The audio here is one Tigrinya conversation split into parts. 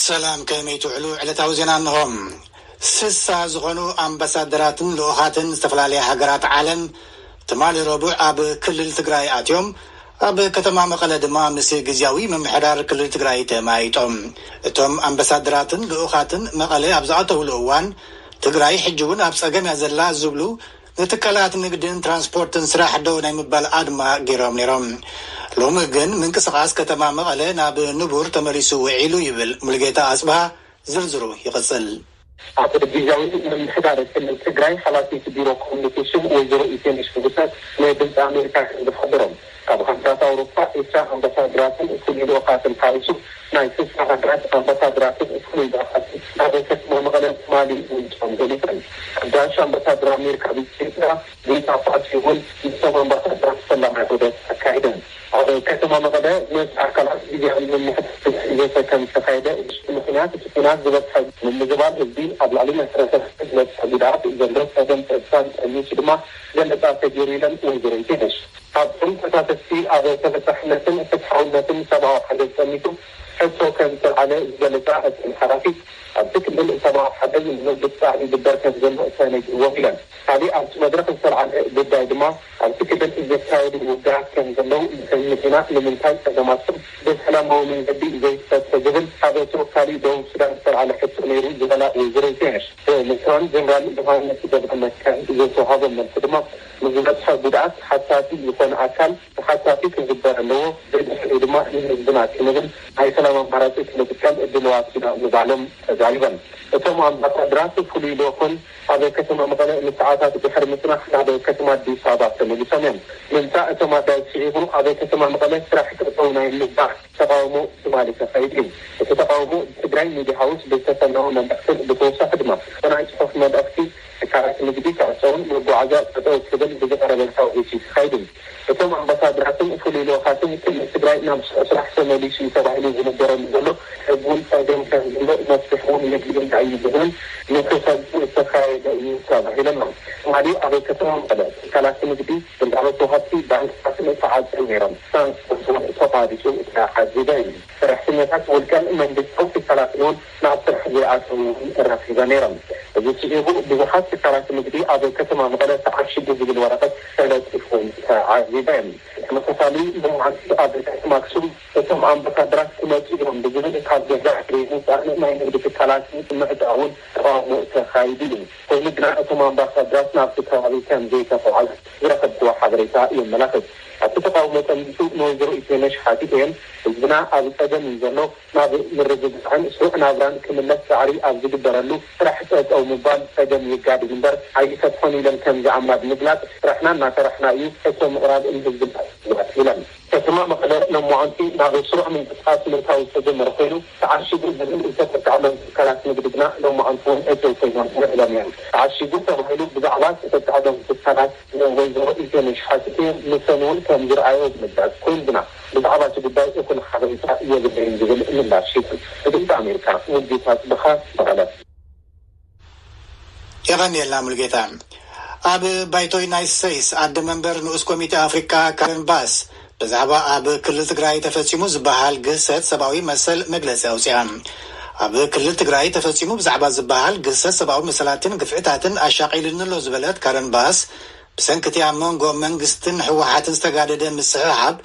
ሰላም፣ ከመይ ትውዕሉ? ዕለታዊ ዜና እንሆ። ስሳ ዝኾኑ ኣምባሳደራትን ልኡኻትን ዝተፈላለያ ሃገራት ዓለም ትማሊ ረቡዕ ኣብ ክልል ትግራይ ኣትዮም፣ ኣብ ከተማ መቐለ ድማ ምስ ግዝያዊ ምምሕዳር ክልል ትግራይ ተማይጦም። እቶም ኣምባሳደራትን ልኡኻትን መቐለ ኣብ ዝኣተውሉ እዋን፣ ትግራይ ሕጂ እውን ኣብ ጸገም እያ ዘላ ዝብሉ ንትካላት ንግድን ትራንስፖርትን ስራሕ ደው ናይ ምባል ኣድማ ገይሮም ነይሮም። ሎሚ ግን ምንቅስቓስ ከተማ መቐለ ናብ ንቡር ተመሊሱ ውዒሉ ይብል ሙልጌታ ኣጽብሃ። ዝርዝሩ ይቕጽል። ኣብ ግዝያዊ ምምሕዳር ክልል ትግራይ ሓላፊት ቢሮ ኮሚኒኬሽን ወይዘሮ ኢቴነሽ ንጉሰ ንድምፂ ኣሜሪካ ከም ዝሓበሮም፣ ካብ ሃገራት ኣውሮፓ፣ ኤስያ ኣምባሳደራትን ፍሉይ ልኡኻትን ሓዊሱ ናይ ስልሳ ሃገራት ኣምባሳደራትን ፍሉይ ልኡኻትን ናብ ከተማ መቐለ ትማሊ ምምፅኦም ገሊፀን። ሓዳሽ ኣምባሳደር ኣሜሪካ ኣብ ኢትዮጵያ ሊንዳ ፓሲ እውን ምስቶም ኣምባሳደራት ፈላማይ ዑደት ኣካይደን። ኣብ ከተማ መቐለ ምስ ኣካላት ግዝያዊ ምምሕዳር ዘተ ከም ዝተኻየደ ውሽጢ ምኽንያት እቲ ኲናት ዝበፅሐ ምምዝባል ህዝቢ ኣብ ልዕሊ መሰረተ ዝበፅሐ ጉድኣት ዘሎ ፀገም ፀጥታን ጠሚቱ ድማ ገለፃ ተገይሩ ኢለን ወይዘሮ ኢቴነሽ። ካብቶም ተሳተፍቲ ኣብ ተበፃሕነትን ፍትሓውነትን ሰብኣዊ ሓገዝ ጠሚቱ ሕቶ ከም ዝተልዓለ ዝገለፃ እተን ሓላፊት፣ ኣብቲ ክልል ሰብኣዊ ሓገዝ ንምብፃሕ ይግበር ከም ዘሎ ተነጊርዎም ኢለን። ካልእ ኣብቲ መድረኽ ዝተልዓለ ጉዳይ ድማ ኣብቲ ክልል ዘካየዱ ውግኣት ከም ዘለዉ፣ እተን መኪና ንምንታይ ጸገማቶም ብሰላማዊ መንገዲ ዘይፈትሑ ዝብል ካብ ተወካሊ ደቡብ ሱዳን ዝተልዓለ ሕቶ ነይሩ ዝበላ ወይዘሮ ኢቴነሽ፣ ብሌተናል ጀነራል ዮሃንስ ገብረመድህን ዝተዋህቦም መልሲ ድማ ንዝበጽሐ ጉድኣት ተሓታቲ ዝኾነ ኣካል ተሓታቲ ክግበር ኣለዎ፣ ብድሕሪኡ ድማ ንህዝብና ክንብል ናይ ሰላም ኣማራጺ ክንጥቀም ድሉዋት ኢና ምባሎም ተዛሪቦም። እቶም ኣምባሳደራት ፍሉይ ልኡኽን ኣብ ከተማ መቐለ ንሰዓታት ድሕሪ ምጽናሕ ናብ ከተማ ኣዲስ ኣበባ ተመሊሶም እዮም። ምምጻእ እቶም ኣጋይሽ ስዒቡ ኣብ ከተማ መቐለ ስራሕ ጠጠው ናይ ምግባር ተቓውሞ ትማሊ ተኻይዱ እዩ። እቲ ተቓውሞ ብትግራይ ሚድያ ሃውስ ብዝተፈነወ መልእኽትን ብተወሳኺ ድማ ብናይ ጽሑፍ መልእኽቲ ትካላት ንግዲ ክዕጸውን መጓዓዝያ ጠጠው ክብል ብዝቐረበ ጻውዒት እዩ ተኻይዱ። እቶም ኣምባሳደራትን ፍሉይ ልኡኻትን ክልል ትግራይ ናብ ስራሕ ተመሊሱ እዩ ተባሂሉ ዝንገረሉ ዘሎ ሕዚ እውን ጸገም ከም ዘሎ መፍትሒ እውን የድልዮ እንታይ እዩ ዝብል ንክፈልጡ ዝተኻየደ እዩ ተባሂሎም። ትማሊ ኣብ ከተማ መቐለ ትካላት ንግዲ፣ ግልጋሎት ወሃብቲ ባንክታትን ተዓጽዮም ነይሮም። ትራንስፖርት እውን ተቋሪጹ ተዓዚበ እዩ። ሰራሕተኛታት ውልቀን መንግስታዊ ትካላትን እውን ናብ ስራሕ ዘይኣተዉ እውን ረኺበ ነይሮም። እዚ ስዒቡ ብዙሓት ትካላት ንግዲ ኣብ ከተማ መቐለ ተዓሺጉ ዝብል ወረቐት ተለጢፉ ተዓዚበ። ተመሳሳሊ ሎማዓንቲ ኣብ ከተማ ኣክሱም እቶም ኣምባሳደራት ክመፁ እዮም ብዝብል ካብ ገዛ ዘይምውፃእን ናይ ንግዲ ትካላት ምዕፃውን ተቃውሞ ተኻይዱ እዩ። ኮይኑ ግና እቶም ኣምባሳደራት ናብቲ ከባቢ ከም ዘይተፈዓሉ ዝረኸብክዎ ሓበሬታ የመላኽት። ኣብቲ ተቃውሞ ጠንዲሱ ንወይዘሮ ኢቴነሽ ሓቲተየን ህዝብና ኣብ ፀገም እዩ ዘሎ፣ ናብ ምርግጋዕን ስሩዕ ናብራን ክምለስ ፃዕሪ ኣብ ዝግበረሉ ስራሕ ጠጠው ምባል ፀገም የጋድድ እምበር ኣይፈትሖን ኢለን ከም ዝኣምና ብምግላፅ ስራሕና እናሰራሕና እዩ ሕቶ ምቕራብ ንህዝብና ኢለን። ከተማ መቐለ ሎማዓንቲ ናብ ስሩዕ ምንቅስቃስ ምእታው ዝተጀመረ ኮይኑ ተዓሺጉ ዝብል ዝተተክዐሎም ትካላት ንግዲ ግና ሎማዓንቲ እውን እትው ኮይኖም ውዕሎም እዮም። ተዓሺጉ ተባሂሉ ብዛዕባ ዝተተክዐሎም ትካላት ንወይዘሮ ኢቴነሽ ሓቲተ ንሰን እውን ከም ዝረኣዮ ብምግላፅ ኮይኑ ግና ብዛዕባ እቲ ጉዳይ እኹል ሓበሬታ የብለይን ዝብል ምላሽ ሂቡ። ንድምፂ ኣሜሪካ ሙልጌታ ጽብኻ መቐለ። የቐንየልና ሙልጌታ። ኣብ ባይቶ ዩናይትድ ስቴትስ ኣደ መንበር ንኡስ ኮሚቴ ኣፍሪካ ካረን ባስ ብዛዕባ ኣብ ክልል ትግራይ ተፈፂሙ ዝበሃል ግህሰት ሰብኣዊ መሰል መግለፂ ኣውፅኣ። ኣብ ክልል ትግራይ ተፈፂሙ ብዛዕባ ዝበሃል ግህሰት ሰብኣዊ መሰላትን ግፍዕታትን ኣሻቒሉኒ ኣሎ ዝበለት ካረን ባስ፣ ብሰንኪ እቲ ኣብ መንጎ መንግስትን ህወሓትን ዝተጋደደ ምስሕሓብ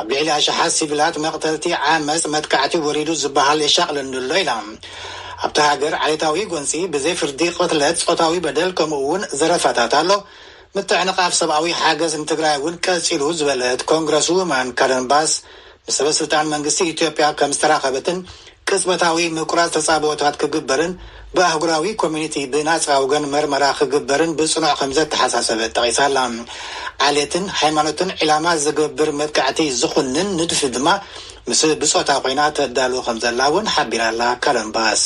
ኣብ ልዕሊ ኣሽሓት ሲቪላት መቕተልቲ፣ ዓመፅ፣ መጥቃዕቲ ወሪዱ ዝበሃል የሻቕለኒ ኣሎ ኢላ። ኣብታ ሃገር ዓሌታዊ ጎንፂ፣ ብዘይ ፍርዲ ቅትለት፣ ፆታዊ በደል ከምኡ እውን ዘረፋታት ኣሎ። ምትዕንቓፍ ሰብኣዊ ሓገዝ ንትግራይ እውን ቀፂሉ ዝበለት ኮንግረስ ውመን ካረን ባስ፣ ምስ ሰበ ስልጣን መንግስቲ ኢትዮጵያ ከም ዝተራኸበትን ቅጽበታዊ ምቁራጽ ተጻብኦታት ክግበርን ብኣህጉራዊ ኮሚኒቲ ብናጻ ወገን መርመራ ክግበርን ብጽኑዕ ከም ዘተሓሳሰበት ጠቒሳ ኣላ። ዓሌትን ሃይማኖትን ዒላማ ዝገብር መጥቃዕቲ ዝኹንን ንድፊ ድማ ምስ ብጾታ ኮይና ተዳሉ ከም ዘላ እውን ሓቢራ ኣላ ካረን ባስ።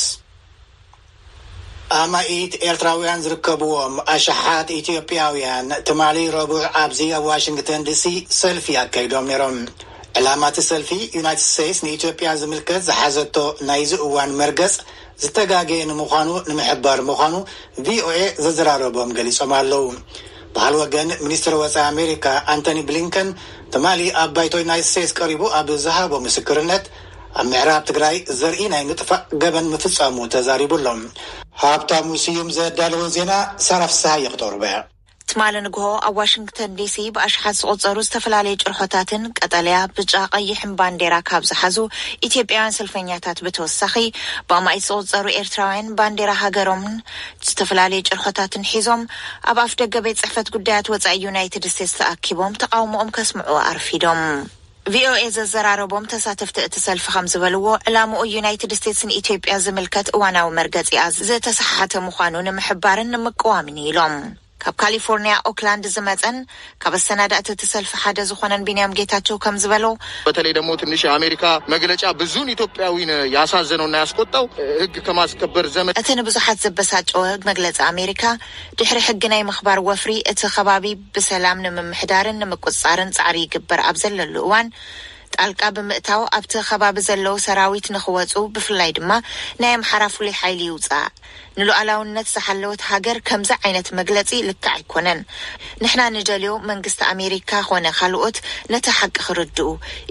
ኣማኢት ኤርትራውያን ዝርከብዎም ኣሽሓት ኢትዮጵያውያን ትማሊ ረቡዕ ኣብዚ ኣብ ዋሽንግተን ዲሲ ሰልፊ ኣካይዶም ነይሮም። ዕላማ እቲ ሰልፊ፣ ዩናይትድ ስቴትስ ንኢትዮጵያ ዝምልከት ዝሓዘቶ ናይዚ እዋን መርገጽ ዝተጋገየ ንምዃኑ ንምሕባር ምዃኑ ቪኦኤ ዘዘራረቦም ገሊጾም ኣለዉ። በሃል ወገን፣ ሚኒስትር ወጻኢ ኣሜሪካ ኣንቶኒ ብሊንከን ትማሊ ኣብ ባይቶ ዩናይትድ ስቴትስ ቀሪቡ ኣብ ዝሃቦ ምስክርነት፣ ኣብ ምዕራብ ትግራይ ዘርኢ ናይ ምጥፋእ ገበን ምፍጻሙ ተዛሪቡ ኣሎ። ሃብታሙ ስዩም ዘዳለዎ ዜና ሳራ ፍስሃ የኽተርበ። ትማሊ ንግሆ ኣብ ዋሽንግተን ዲሲ ብኣሽሓት ዝቑጸሩ ዝተፈላለዩ ጭርሖታትን ቀጠልያ፣ ብጫ፣ ቀይሕን ባንዴራ ካብ ዝሓዙ ኢትዮጵያውያን ሰልፈኛታት ብተወሳኺ፣ ብኣማኢት ዝቑጸሩ ኤርትራውያን ባንዴራ ሃገሮምን ዝተፈላለዩ ጭርሖታትን ሒዞም ኣብ ኣፍ ደገ ቤት ጽሕፈት ጉዳያት ወጻኢ ዩናይትድ ስቴትስ ተኣኪቦም ተቓውሞኦም ከስምዑ ኣርፊዶም። ቪኦኤ ዘዘራረቦም ተሳተፍቲ እቲ ሰልፊ ከም ዝበልዎ፣ ዕላምኡ ዩናይትድ ስቴትስን ኢትዮጵያ ዝምልከት እዋናዊ መርገጺኣ ዝተሰሓሓተ ምዃኑ ንምሕባርን ንምቅዋምን ኢሎም። ካብ ካሊፎርኒያ ኦክላንድ ዝመጸን ካብ ኣሰናዳእቲ እቲ ሰልፊ ሓደ ዝኾነን ቢንያም ጌታቸው ከም ዝበሎ፣ በተለይ ደግሞ ትንሽ የአሜሪካ መግለጫ ብዙን ኢትዮጵያዊን ያሳዘነውና ያስቆጣው ሕግ ከማስከበር ዘመ እቲ ንብዙሓት ዘበሳጨወ መግለጺ ኣሜሪካ፣ ድሕሪ ሕጊ ናይ ምኽባር ወፍሪ እቲ ከባቢ ብሰላም ንምምሕዳርን ንምቁጽጻርን ጻዕሪ ይግበር ኣብ ዘለሉ እዋን፣ ጣልቃ ብምእታው ኣብቲ ከባቢ ዘለዉ ሰራዊት ንኽወጹ፣ ብፍላይ ድማ ናይ ኣምሓራ ፍሉይ ሓይሊ ይውጻእ። ንሉዓላውነት ዝሓለወት ሃገር ከምዚ ዓይነት መግለጺ ልክዕ ኣይኮነን። ንሕና ንደልዮ መንግስቲ ኣሜሪካ ኾነ ካልኦት ነቲ ሓቂ ክርድኡ።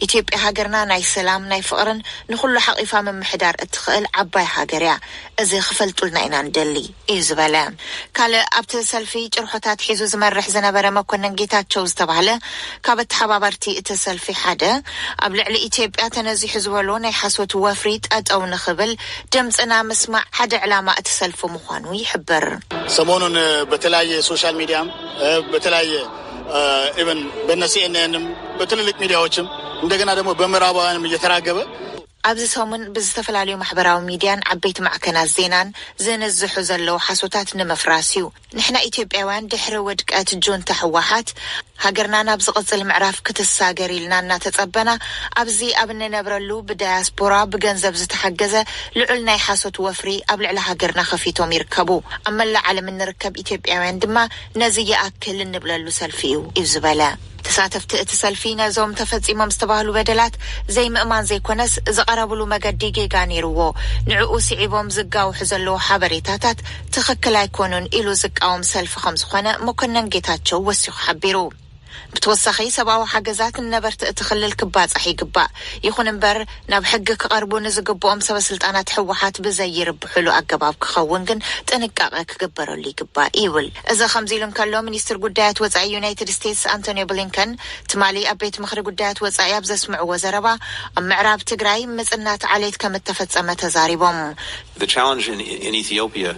ኢትዮጵያ ሃገርና ናይ ሰላም፣ ናይ ፍቕርን ንኹሉ ሓቒፋ ምምሕዳር እትኽእል ዓባይ ሃገር እያ። እዚ ክፈልጡልና ኢና ንደሊ እዩ ዝበለ። ካልእ ኣብቲ ሰልፊ ጭርሖታት ሒዙ ዝመርሕ ዝነበረ መኮነን ጌታቸው ዝተባህለ ካብ ኣተሓባበርቲ እቲ ሰልፊ ሓደ፣ ኣብ ልዕሊ ኢትዮጵያ ተነዚሑ ዝበሎ ናይ ሓሶት ወፍሪ ጠጠው ንኽብል ድምፅና ምስማዕ ሓደ ዕላማ እቲ ሰልፊ ምዃኑ ይሕብር። ሰሞኑን በተለያየ ሶሻል ሚዲያም በተለያየ ኢቨን በነ ሲኤንኤንም በትልልቅ ሚዲያዎችም እንደገና ደግሞ በምዕራባውያንም እየተራገበ ኣብዚ ሰሙን ብዝተፈላለዩ ማሕበራዊ ሚድያን ዓበይቲ ማዕከናት ዜናን ዝንዝሑ ዘለዉ ሓሶታት ንምፍራስ እዩ። ንሕና ኢትዮጵያውያን ድሕሪ ውድቀት ጁንታ ህወሓት ሃገርና ናብ ዝቕጽል ምዕራፍ ክትሳገር ኢልና እናተጸበና፣ ኣብዚ ኣብ እንነብረሉ ብዳያስፖራ ብገንዘብ ዝተሓገዘ ልዑል ናይ ሓሶት ወፍሪ ኣብ ልዕሊ ሃገርና ከፊቶም ይርከቡ። ኣብ መላእ ዓለም እንርከብ ኢትዮጵያውያን ድማ ነዚ ይኣክል እንብለሉ ሰልፊ እዩ እዩ ዝበለ። ተሳተፍቲ እቲ ሰልፊ ነዞም ተፈጺሞም ዝተባህሉ በደላት ዘይምእማን ዘይኮነስ፣ ዝቐረብሉ መገዲ ጌጋ ነይርዎ፣ ንዕኡ ስዒቦም ዝጋውሑ ዘለዉ ሓበሬታታት ትኽክል ኣይኮኑን ኢሉ ዝቃወም ሰልፊ ከም ዝኾነ መኮነን ጌታቸው ወሲኹ ሓቢሩ። ብተወሳኺ ሰብኣዊ ሓገዛት ንነበርቲ እቲ ክልል ክባጻሕ ይግባእ። ይኹን እምበር ናብ ሕጊ ክቐርቡ ንዝግብኦም ሰበ ስልጣናት ህወሓት ብዘይርብሕሉ ኣገባብ ክኸውን ግን ጥንቃቐ ክግበረሉ ይግባእ ይብል። እዚ ከምዚ ኢሉ እንከሎ፣ ሚኒስትር ጉዳያት ወጻኢ ዩናይትድ ስቴትስ ኣንቶኒዮ ብሊንከን ትማሊ ኣብ ቤት ምኽሪ ጉዳያት ወጻኢ ኣብ ዘስምዕዎ ዘረባ፣ ኣብ ምዕራብ ትግራይ ምጽናት ዓሌት ከም እተፈጸመ ተዛሪቦም። The challenge in, in Ethiopia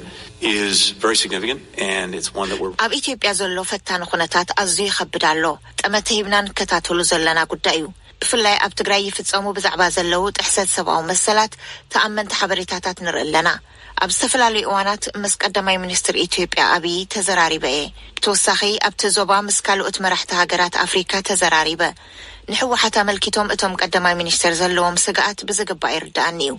is very significant, and it's one that we're ኣብ ኢትዮጵያ ዘሎ ፈታኒ ኩነታት ኣዝዩ ይኸብድ ኣሎ። ጠመተ ሂብና ንከታተሉ ዘለና ጉዳይ እዩ። ብፍላይ ኣብ ትግራይ ይፍጸሙ ብዛዕባ ዘለዉ ጥሕሰት ሰብኣዊ መሰላት ተኣመንቲ ሓበሬታታት ንርኢ ኣለና። ኣብ ዝተፈላለዩ እዋናት ምስ ቀዳማይ ሚኒስትር ኢትዮጵያ ኣብይ ተዘራሪበ እየ። ብተወሳኺ ኣብቲ ዞባ ምስ ካልኦት መራሕቲ ሃገራት ኣፍሪካ ተዘራሪበ። ንህወሓት ኣመልኪቶም እቶም ቀዳማይ ሚኒስትር ዘለዎም ስግኣት ብዝግባእ ይርድኣኒ እዩ።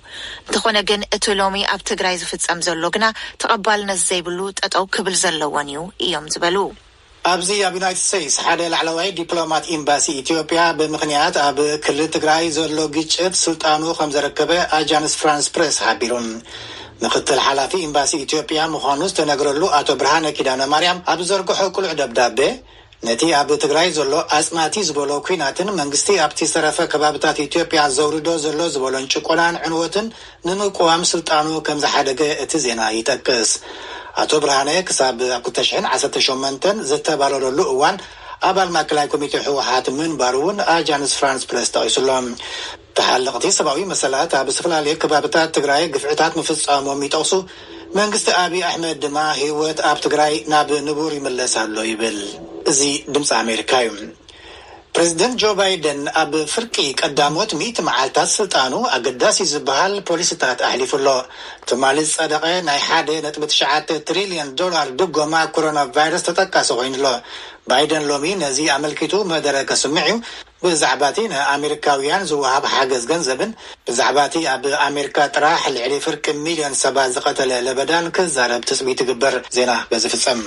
እንተኾነ ግን እቲ ሎሚ ኣብ ትግራይ ዝፍጸም ዘሎ ግና ተቐባልነት ዘይብሉ ጠጠው ክብል ዘለዎን እዩ እዮም ዝበሉ። ኣብዚ ኣብ ዩናይትድ ስቴትስ ሓደ ላዕለዋይ ዲፕሎማት ኤምባሲ ኢትዮጵያ ብምኽንያት ኣብ ክልል ትግራይ ዘሎ ግጭት ስልጣኑ ከም ዘረከበ ኣጃንስ ፍራንስ ፕሬስ ሓቢሩ። ምክትል ሓላፊ ኤምባሲ ኢትዮጵያ ምዃኑ ዝተነግረሉ ኣቶ ብርሃነ ኪዳነ ማርያም ኣብ ዘርግሖ ቅሉዕ ደብዳቤ፣ ነቲ ኣብ ትግራይ ዘሎ ኣጽናቲ ዝበሎ ኲናትን መንግስቲ ኣብቲ ዝተረፈ ከባብታት ኢትዮጵያ ዘውርዶ ዘሎ ዝበሎን ጭቆናን ዕንወትን ንምቅዋም ስልጣኑ ከም ዝሓደገ እቲ ዜና ይጠቅስ። ኣቶ ብርሃነ ክሳብ ኣብ ክልተ ሽሕን ዓሰርተ ሸሞንተን ዝተባረረሉ እዋን ኣባል ማእከላይ ኮሚቴ ህወሓት ምንባሩ እውን ኣጃንስ ፍራንስ ፕረስ ጠቒሱ ኣሎ። ተሓለቕቲ ሰብኣዊ መሰላት ኣብ ዝተፈላለዩ ከባብታት ትግራይ ግፍዕታት ምፍጻሞም ይጠቕሱ። መንግስቲ ኣብይ ኣሕመድ ድማ ህይወት ኣብ ትግራይ ናብ ንቡር ይምለስ ኣሎ ይብል። እዚ ድምፂ ኣሜሪካ እዩ። ፕሬዚደንት ጆ ባይደን ኣብ ፍርቂ ቀዳሞት ሚእቲ መዓልታት ስልጣኑ ኣገዳሲ ዝበሃል ፖሊሲታት ኣሕሊፉ ኣሎ። ትማሊ ዝጸደቐ ናይ ሓደ ነጥቢ ትሽዓተ ትሪልዮን ዶላር ድጎማ ኮሮና ቫይረስ ተጠቃሲ ኮይኑ ኣሎ። ባይደን ሎሚ ነዚ ኣመልኪቱ መደረ ከስምዕ እዩ። ብዛዕባ እቲ ንኣሜሪካውያን ዝወሃብ ሓገዝ ገንዘብን ብዛዕባ እቲ ኣብ ኣሜሪካ ጥራሕ ልዕሊ ፍርቂ ሚልዮን ሰባት ዝቐተለ ለበዳን ክዛረብ ትጽቢት ይግበር። ዜና በዚ ፍጸም።